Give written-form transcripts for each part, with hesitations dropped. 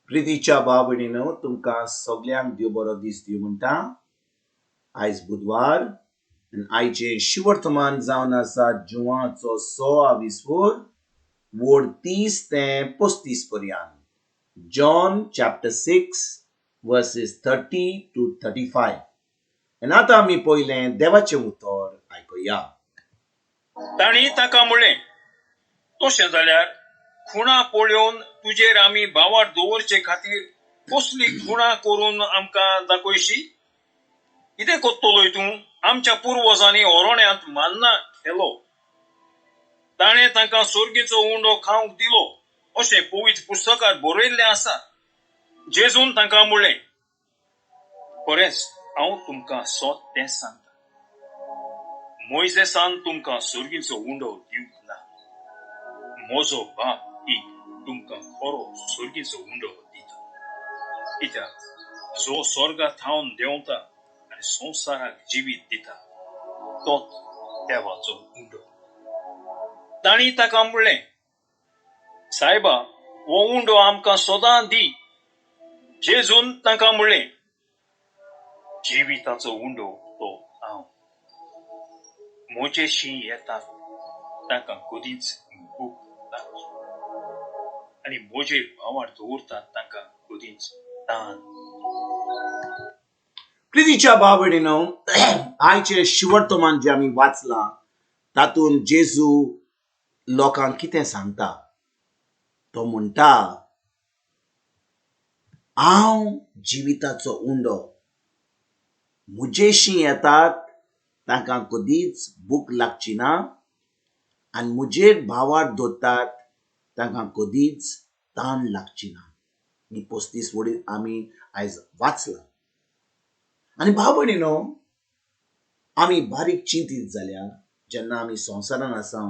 प्रितीच्या भाव भयणीनो, तुमकां सगल्यांक देव बरो दीस दिवं म्हणटा. आयज बुधवार आनी आयचें शिवर्तमान जावन आसा जुवाचो 6 विस्वोर वोड 30 ते 35 पर्यंत. John chapter 6 verses 30 to 35. आनी आतां आमी पयलें देवाचें उतर आयकुया. तांणी ताका म्हणलें, तशें जाल्यार खुणा पळोवन तुजेर आमी भावार दवरचे खातीर कसली खुणा करून आमकां दाखयशी? कितें करतलोय तूं? आमच्या पुर्वजांनी ओरण्यांत मान्ना खेलो, ताणें तांकां सोर्गीचो उंडो खावंक दिलो अशें पवित्र पुस्तकात बरयल्लें आसा. जेजून तांकां म्हणलें, खरेंच हांव तुमकां सत तें सांगता, मोयजेसान तुमकां सोर्गीचो उंडो दिवंक ना, म्हजो बाप ही तुमकां खरो सोर्गीचो उंडो दिता. कित्याक जो स्वर्गा थावन देंवता आनी संवसाराक जिवीत दिता तोच देवाचो उंडो. तांणी ताका म्हणलें, सायबा, हो उंडो आमकां सदां दी. जेजून तांकां म्हणलें, जिविताचो उंडो तो हांव. म्हजेशी येतात तांकां कदींच भूक लागची आनी म्हजेर भावार दवरतात तांकां कदींच तान. प्रितीच्या भाव भयणीनो, आयचें शिवर्तमान जें आमी वाचलां तातूंत जेजू लोकांक कितें सांगता? तो म्हणटा, हांव जिविताचो उंडो, म्हजेशी येतात तांकां कदीच भूक लागची ना आनी म्हजेर भावार दवरतात तांकां कदीच ताण लागची ना. ही 35 वडी आमी आयज वाचलां. आनी भाव भयणीनो, आमी बारीक चिंतीत जाल्या जेन्ना आमी संवसारान आसा,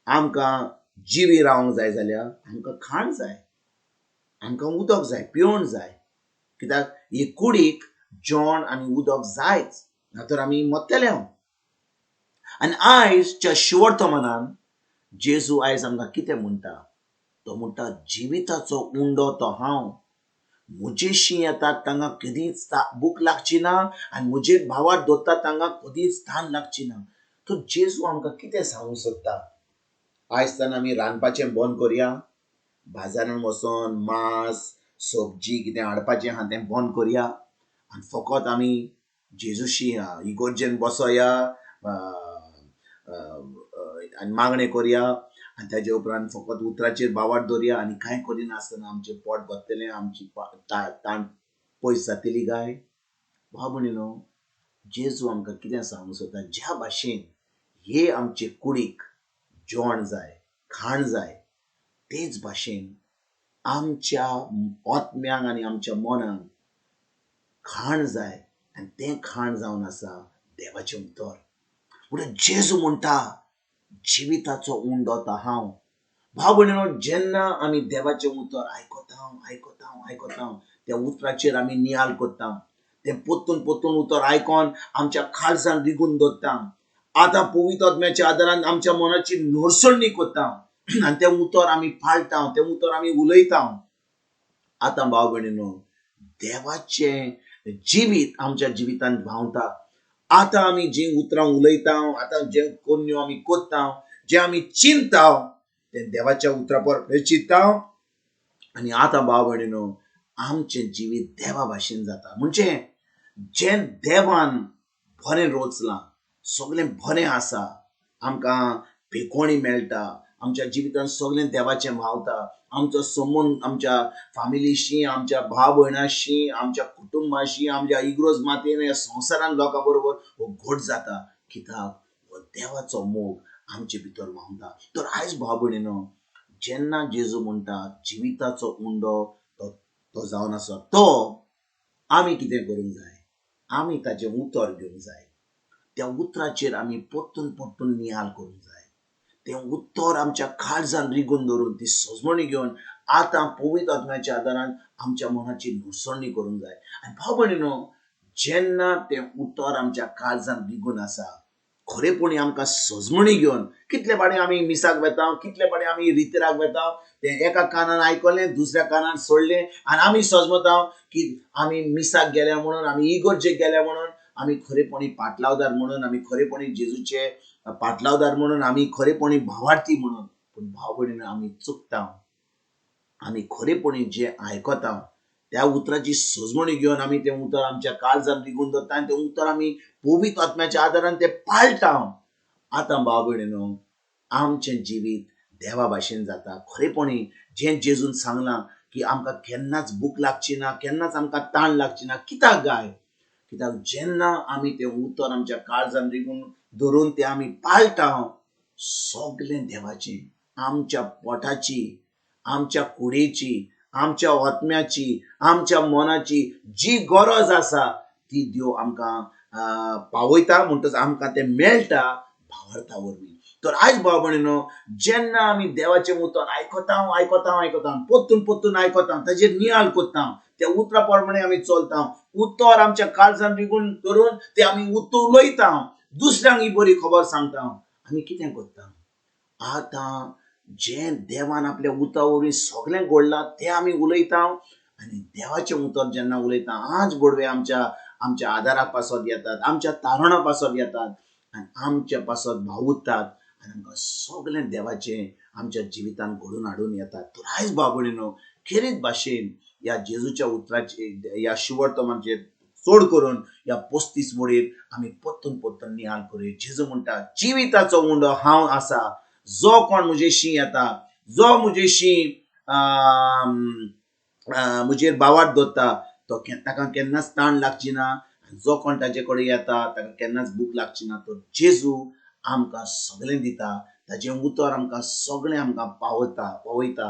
आमकां जिवी रावंक जाय जाल्यार आमकां खाण जाय, आमकां उदक जाय, पिवण जाय. कित्याक ही कुडीक जेवण आनी उदक जायच, ना तर आमी मरतले. आनी आयजच्या शिवर्तमानान जेजू आयज आमकां कितें म्हणटा? तो म्हणटा, जिविताचो उंडो तो हांव, म्हजेशी येतात तांकां कदीच भूक लागची ना आनी म्हजेर भावार दवरतात तांकां कदीच तान लागची ना. तो जेजू आमकां कितें सांगूंक सोदता? आयज तान आमी रांदपाचें बंद करया, बाजारान वचोन मांस सब्जी कितें हाडपाचें आहा तें बंद करया आनी फकत आमी जेजूशी इगोर्जेन बसोया आनी मागणें करया आनी ताजे उपरांत फकत उतराचेर भावार दवरया आनी कांय करिनासतना आमचें पोट भरतलें, आमची ताण पयस जातली काय? भाव भयणीनो, जेजू आमकां कितें सांगूंक सोदता? ज्या भाशेन हे आमचे कुडीक जेवण जाय, खाण जाय, तेच भाशेन आमच्या आत्म्यांक आनी आमच्या मनाक खाण जाय आनी तें खाण जावन आसा देवाचें उतर. म्हणून जेजू म्हणटा, जिविताचो उंडो तो हांव. भाव भयणीनो, जेन्ना आमी देवाचें उतर आयकता आयकता आयकता, त्या उतराचेर आमी नियाळ करता, तें परतून परतून उतर आयकोन आमच्या काळजान रिगून दवरता, आतां पवित्र आत्म्याच्या आदारान आमच्या मनाची नरसणी करता आनी तें उतर आमी पाळटा, तें उतर आमी उलयता. आतां भाव भयणीनो, देवाचें जिवीत आमच्या जिवितांत व्हांवता. आतां आमी जीं उतरां उलयता, आतां जें कोन्यो आमी करता, जें आमी चिंता तें देवाच्या उतरा पर चिंता आनी आतां भाव भयणीनो, आमचें जिवीत देवा भाशेन जाता. म्हणजे जें देवान बरें रोचलां, सगळें बरें आसा, आमकां पेकोणी मेळटा, आमच्या जिवितांत सगळें देवाचें व्हांवता, आमचो संबंद आमच्या फामिलीशी, आमच्या भाव भयणाशी, आमच्या कुटुंबाशी, आमच्या इग्रोज मातयेन, ह्या संवसारान लोकां बरोबर हो घट जाता. कित्याक हो देवाचो मोग आमचे भितर व्हांवता. तर आयज भाव भयणीनो, जेन्ना जेजू म्हणटा जिविताचो उंडो तो जावन आसा, तो आमी कितें करूंक जाय? आमी ताचें उतर घेवंक जाय. त्या उतराचेर आमी परतून परतून नियाळ करूंक जाय. तें उतर आमच्या काळजान रिगून दवरून ती सजमणी घेवन आतां पवित्र आत्म्याच्या आदारान आमच्या मनाची नुसरणी करूंक जाय. आनी भाव भयणीनो, जेन्ना तें उतर आमच्या काळजान रिगून आसा, खरेपणी आमकां सजमणी घेवन कितले पाडे आमी मिसाक वेता, कितले पाडे आमी रितराक वेता, तें एका कानान आयकलें, दुसऱ्या कानान सोडलें आनी आमी सजमता की आमी मिसाक गेल्या म्हणून, आमी इगर्जेक गेल्या म्हणून, आमी खरेपणी पाटलावदार म्हणून, आमी खरेपणी जेजूचे पाटलावदार म्हणून, आमी खरेपणी भावार्थी म्हणून. पूण भाव भयणीनो, आमी चुकता. आमी खरेपणी जें आयकता त्या उतराची सजमणी घेवन आमी तें उतर आमच्या काळजान रिगून दवरता आनी तें उतर आमी पवित्र आत्म्याच्या आदारान तें पाळटा. आतां भाव भयणीनो, आमचें जिवीत देवा भाशेन जाता. खरेपणी जें जेजून सांगलां की आमकां केन्नाच भूक लागची ना, केन्नाच आमकां ताण लागची ना. कित्याक गाय? कित्याक जेन्ना आमी तें उतर आमच्या काळजान रिगून धरून तें आमी पाळटा, सगलें देवाचें, आमच्या पोटाची, आमच्या कुडीची, आमच्या आत्म्याची, आमच्या मनाची जी गरज आसा ती देव आमकां पावयता. म्हणटच आमकां तें मेळटा भावार्था वरवीं. तर आयज भाव भयणीनो, जेन्ना आमी देवाचें उतर आयकता आयकता आयकता, परतून परतून आयकता, ताजेर नियाळ करता, त्या उतरा प्रमाणे आमी चलता, उतर आमच्या काळजान रिगून करून ते आमी उतर उलयता, दुसऱ्यांक ही बरी खबर सांगता, आमी कितें करता? आतां जें देवान आपल्या उतरा वरवीं सगळें घडलां तें आमी उलयता आनी देवाचें उतर जेन्ना उलयता, आज बडवे आमच्या आमच्या आदारा पासत येतात, आमच्या तारुणा पासत येतात आनी आमच्या पासत भावुरतात आनी आमकां सगळें देवाचें आमच्या जिवितांत घडून हाडून येतात. तर आयज भाव भयणीनो, खेरीत भाशेन ह्या जेजूच्या उतराचे ह्या शिवर्तमाचेर चड करून ह्या 35 वडीर आमी परतून परतून नियाळ करूया. जेजू म्हणटा, जिविताचो उंडो हांव आसा, जो कोण म्हजेशी येता, जो म्हजेशी म्हजेर भावार्थ दवरता, तो ताका केन्नाच ताण लागची ना, जो कोण ताजे कडेन येता ताका केन्नाच भूक लागची ना. तर जेजू आमकां सगळें दिता, ताजें उतर आमकां सगळें आमकां पावयता पावयता.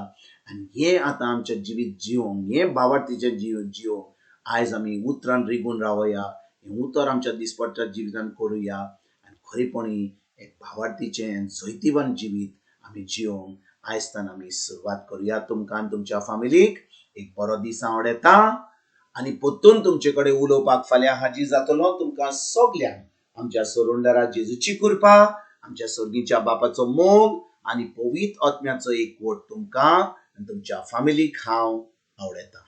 आनी हें आतां आमचें जिवीत जिवंक, हें भावार्थीचें जिवंक आयज आमी उतरान रिगून रावया, हें उतर आमच्या दिसपट्ट्या जिवितान करुया आनी खरेपणी एक भावार्थीचें जैतिवंत जिवीत आमी जिवंक आयज आमी सुरवात करुया. तुमकां आनी तुमच्या फामिलीक एक बरो दीस आवडटा आनी परतून तुमचे कडेन उलोवपाक फाल्यां हाजीर जातलो. तुमकां सगल्यांक आमच्या सोरुंडारा जेजूची कृपा, आमच्या सर्गीच्या बापाचो मोग आनी पवित्र आत्म्याचो एकवट तुमकां आनी तुमच्या फामिलीक हांव आवडटा.